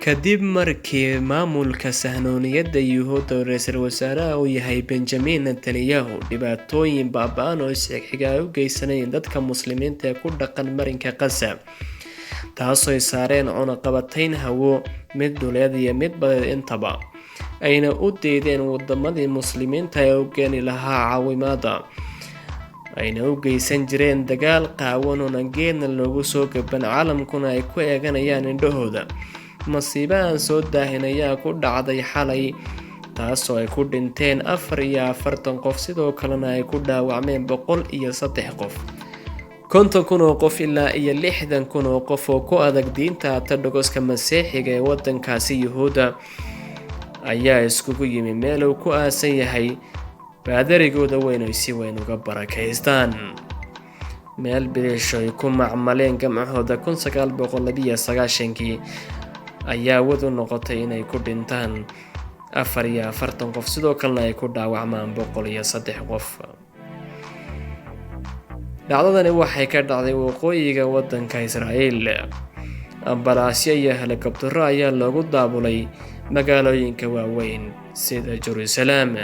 Kadib markii maamulka sahnooniyadda Yuhuudda oo ra-iisul wasaaraha uu yahay Benjamin Netanyahu dhibaatooyin baaba-an oo isxigxiga ay u geysanayeen dadka muslimiinta ee ku dhaqan marinka Qasa, taasooy saareen cunaqabatayn hawo, mid dhuleed iyo mid badeed intaba, ayna u diideen wadamadii muslimiinta ee u keeni lahaa caawimaada, ayna u geysan jireen dagaal qaawan oona geedna loogu soo gaban, caalamkuna ay ku eeganayaan indhahooda. Masiibo aan soo daahin ayaa ku dhacday xalay, taasoo ay ku dhinteen 44 qof, sidoo kalena ay ku dhaawacmeen 103 qof. 50,000 oo qof ilaa iyo 60,000 oo qof oo ku adag diinta Ortodoxka Masiixiga ee wadankaasi Yuhuudda ayaa iskugu yimi meel uu ku aasan yahay baadarigooda weyn ay si weyn uga barakaystaan, meel bilisho ay ku macmaleen gamcahooda 1992-kii ayaa wad u noqotay inay ku dhintaan 44 qof, sidoo kalena ay ku dhaawacmaan 103 qof. Dhacdadani waxay ka dhacday waqooyiga wadanka Israa'iil. Ambalaasyo iyo helikobtaro ayaa loogu daabulay magaalooyinka waaweyn sida Jerusalem.